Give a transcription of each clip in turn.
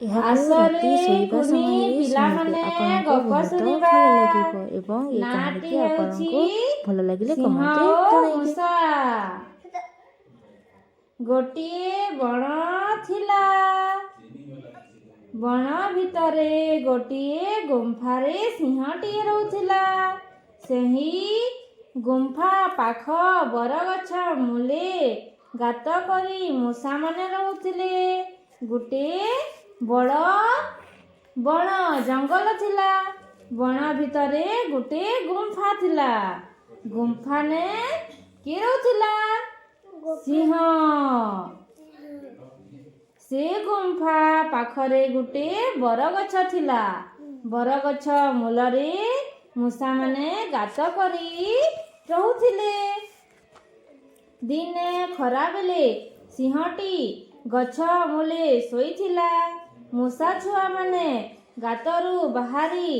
ଏହାକୁ ଆସରେ ରାତି ଶୋଇବା କୁନି ସମୟରେ ଶୁଣିବେ, ପିଲାମାନେ ଆପଣଙ୍କୁ ଗପ ବହୁତ ଶୁଣିବା। ଭଲ ଲାଗିବ। ଏବଂ ଏ ନାଁଟି କାହାଣୀଟି ହେଉଛି ଆପଣଙ୍କୁ ଭଲ ଲାଗିଲେ ସିଂହ କମେଣ୍ଟରେ ଓ ଜଣାଇବେ। ମୂଷା। ଗୋଟିଏ ବଣ ଥିଲା। ବଣ ଭିତରେ ଗୋଟିଏ ଗୁମ୍ଫାରେ ସିଂହଟିଏ ରହୁଥିଲା। ସେହି ଗୁମ୍ଫା ପାଖ ବରଗଛ ମୂଲେ ଗାତ କରି ମୂଷାମାନେ ରହୁଥିଲେ। ଗୋଟିଏ ବଡ଼ ବଣ ଜଙ୍ଗଲ ଥିଲା। ବଣ ଭିତରେ ଗୋଟେ ଗୁମ୍ଫା ଥିଲା। ଗୁମ୍ଫାନେ କିଏ ରହୁଥିଲା? ସିଂହ। ସେ ଗୁମ୍ଫା ପାଖରେ ଗୋଟେ ବରଗଛ ଥିଲା। ବରଗଛ ମୂଳରେ ମୂଷାମାନେ ଗାତ କରି ରହୁଥିଲେ। ଦିନେ ଖରାବେଳେ ସିଂହଟି ଗଛ ମୂଲେ ଶୋଇଥିଲା। ମୂଷା ଛୁଆମାନେ ଗାତରୁ ବାହାରି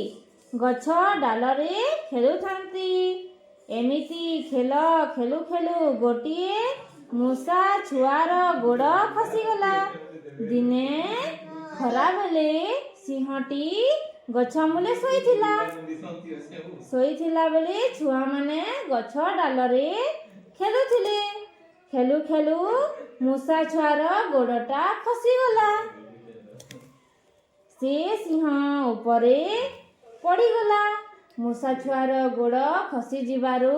ଗଛ ଡାଳରେ ଖେଳୁଥାନ୍ତି। ଏମିତି ଖେଳ ଖେଳୁ ଖେଳୁ ଗୋଟିଏ ମୂଷା ଛୁଆର ଗୋଡ଼ ଖସିଗଲା। ଦିନେ ଖରାବେଳେ ସିଂହଟି ଗଛ ମୂଲେ ଶୋଇଥିଲା। ଶୋଇଥିଲା ବେଳେ ଛୁଆମାନେ ଗଛ ଡାଳରେ ଖେଳୁଥିଲେ। ଖେଳୁ ଖେଳୁ ମୂଷା ଛୁଆର ଗୋଡ଼ଟା ଖସିଗଲା। ସେ ସିଂହ ଉପରେ ପଡ଼ିଗଲା। ମୂଷା ଛୁଆର ଗୋଡ଼ ଖସିଯିବାରୁ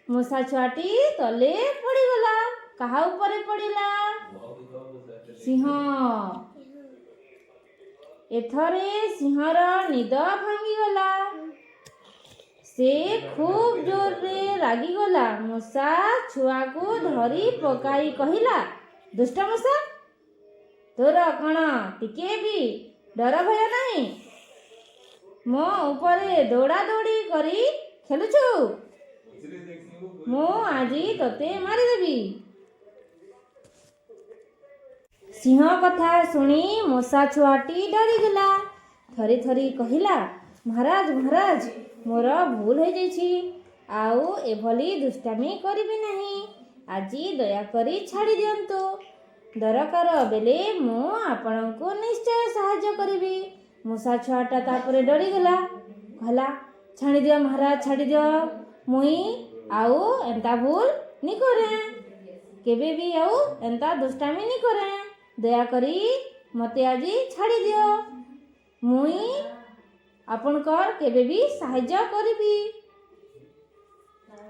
ମୂଷା ଛୁଆଟି ତଲେ ପଡ଼ିଗଲା। କାହା ଉପରେ ପଡ଼ିଲା? ସିଂହ। ଏଥରେ ସିଂହର ନିଦ ଭାଙ୍ଗିଗଲା। ସେ ଖୁବ୍ ଜୋରରେ ରାଗିଗଲା। ମୂଷା ଛୁଆକୁ ଧରି ପକାଇ କହିଲା, ଦୁଷ୍ଟ ମୂଷା, ତୋର କ'ଣ ଟିକିଏ ବି ଡର ଭୟ ନାହିଁ? ମୋ ଉପରେ ଦୌଡ଼ା ଦୌଡ଼ି କରି ଖେଳୁଛୁ? ମୁଁ ଆଜି ତୋତେ ମାରିଦେବି। ସିଂହ କଥା ଶୁଣି ମୂଷା ଛୁଆଟି ଡରିଗଲା। ଥରି ଥରି କହିଲା, ମହାରାଜ, ମହାରାଜ, ମୋର ଭୁଲ ହେଇଯାଇଛି। ଆଉ ଏଭଳି ଦୁଷ୍ଟାମି କରିବି ନାହିଁ। ଆଜି ଦୟାକରି ଛାଡ଼ି ଦିଅନ୍ତୁ। ଦରକାର ବେଳେ ମୁଁ ଆପଣଙ୍କୁ ନିଶ୍ଚୟ ସାହାଯ୍ୟ କରିବି। ମୂଷା ଛୁଆଟା ତାପରେ ଡରିଗଲା। କହିଲା, ଛାଡ଼ିଦିଅ ମହାରାଜ, ଛାଡ଼ିଦିଅ। ମୁଇଁ ଆଉ ଏନ୍ତା ଭୁଲ ନି କରେ। କେବେ ବି ଆଉ ଏନ୍ତା ଦୁଷ୍ଟାମି ନି କରେ। ଦୟାକରି ମୋତେ ଆଜି ଛାଡ଼ିଦିଅ। ମୁଇଁ ଆପଣଙ୍କର କେବେ ବି ସାହାଯ୍ୟ କରିବି।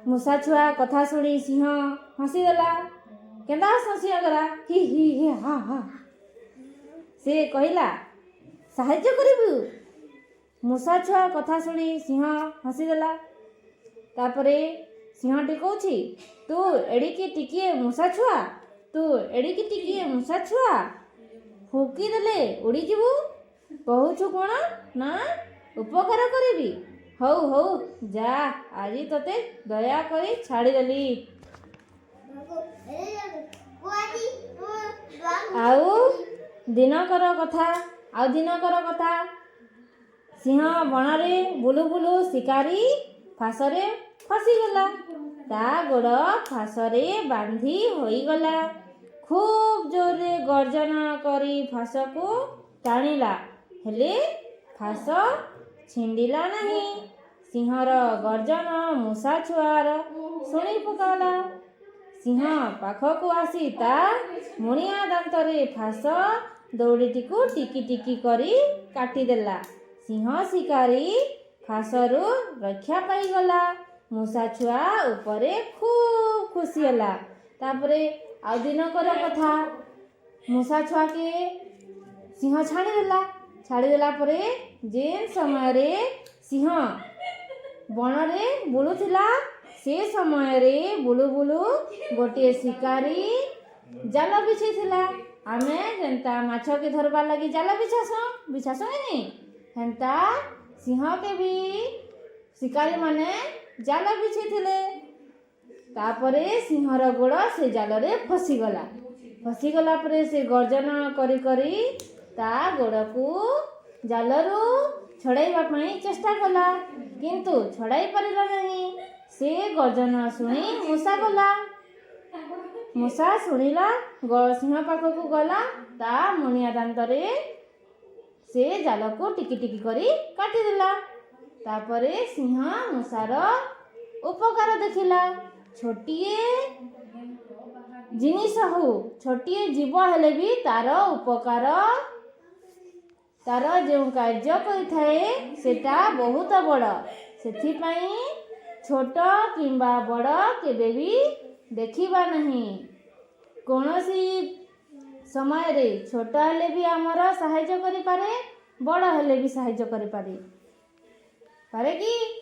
ମୂଷା ଛୁଆ କଥା ଶୁଣି ସିଂହ ହସିଦେଲା। କେନ୍ତା ହସ ସିଂହ କଲା? ହି ହି ହି ହା ହା। ସେ କହିଲା, ସାହାଯ୍ୟ କରିବୁ? ମୂଷା ଛୁଆ କଥା ଶୁଣି ସିଂହ ହସିଦେଲା। ତାପରେ ସିଂହଟି କହୁଛି, ତୁ ଏଡ଼ିକି ଟିକିଏ ମୂଷା ଛୁଆ, ତୁ ଏଡ଼ିକି ଟିକିଏ ମୂଷା ଛୁଆ, ଫୁଙ୍କିଦେଲେ ଉଡ଼ିଯିବୁ। କହୁଛୁ କ'ଣ ନା ଉପକାର କରିବି? ହଉ ହଉ, ଯା, ଆଜି ତୋତେ ଦୟାକରି ଛାଡ଼ିଦେଲି। ଆଉ ଦିନକର କଥା, ଆଉ ଦିନକର କଥା, ସିଂହ ବଣରେ ବୁଲୁ ବୁଲୁ ଶିକାରୀ ଫାଶରେ ଫସିଗଲା। ତା ଗୋଡ଼ ଫାଶରେ ବାନ୍ଧି ହୋଇଗଲା। ଖୁବ୍ ଜୋରରେ ଗର୍ଜନ କରି ଫାଶକୁ ଟାଣିଲା, ହେଲେ ଫାଶ ଛିଣ୍ଡିଲା ନାହିଁ। ସିଂହର ଗର୍ଜନ ମୂଷା ଛୁଆର ଶୁଣି ପକାଇଲା। ସିଂହ ପାଖକୁ ଆସି ତା ମୁଣିଆ ଦାନ୍ତରେ ଫାଶ ଦଉଡ଼ିଟିକୁ ଟିକି ଟିକି କରି କାଟିଦେଲା। ସିଂହ ଶିକାରୀ ଫାଶରୁ ରକ୍ଷା ପାଇଗଲା। ମୂଷା ଛୁଆ ଉପରେ ଖୁବ୍ ଖୁସି ହେଲା। ତାପରେ ଆଉ ଦିନକର କଥା, ମୂଷା ଛୁଆକେ ସିଂହ ଛାଡ଼ିଦେଲା। ଛାଡ଼ିଦେଲା ପରେ ଯେନ୍ ସମୟରେ ସିଂହ ବଣରେ ବୁଲୁଥିଲା, ସେ ସମୟରେ ବୁଲୁ ବୁଲୁ ଗୋଟିଏ ଶିକାରୀ ଜାଲ ବିଛେଇଥିଲା। ଆମେ ଯେନ୍ତା ମାଛକେ ଧରବାର୍ ଲାଗି ଜାଲ ବିଛାସୁଁ, ବିଛାସୁଁ କି ନି, ହେନ୍ତା ସିଂହକେ ବି ଶିକାରୀମାନେ ଜାଲ ବିଛେଇଥିଲେ। ତାପରେ ସିଂହର ଗୋଡ଼ ସେ ଜାଲରେ ଫସିଗଲା। ଫସିଗଲା ପରେ ସେ ଗର୍ଜନ କରି କରି ତା ଗୋଡ଼କୁ ଜାଲରୁ ଛଡ଼ାଇବା ପାଇଁ ଚେଷ୍ଟା କଲା, କିନ୍ତୁ ଛଡ଼ାଇ ପାରିଲା ନାହିଁ। ସେ ଗର୍ଜନ ଶୁଣି ମୂଷା ଗଲା। ମୂଷା ଶୁଣିଲା, ସିଂହ ପାଖକୁ ଗଲା। ତା ମୁଣିଆ ଦାନ୍ତରେ ସେ ଜାଲକୁ ଟିକି ଟିକି କରି କାଟିଦେଲା। ତାପରେ ସିଂହ ମୂଷାର ଉପକାର ଦେଖିଲା। ଛୋଟିଏ ଜିନିଷ ହଉ, ଛୋଟିଏ ଜୀବ ହେଲେ ବି ତାର ଉପକାର, ତାର ଯେଉଁ କାର୍ଯ୍ୟ କରିଥାଏ, ସେଟା ବହୁତ ବଡ଼। ସେଥିପାଇଁ ଛୋଟ କିମ୍ବା ବଡ଼ କେବେ ବି ଦେଖିବା ନାହିଁ। କୌଣସି ସମୟରେ ଛୋଟ ହେଲେ ବି ଆମର ସାହାଯ୍ୟ କରିପାରେ, ବଡ଼ ହେଲେ ବି ସାହାଯ୍ୟ କରିପାରେ। ପାରେ କି?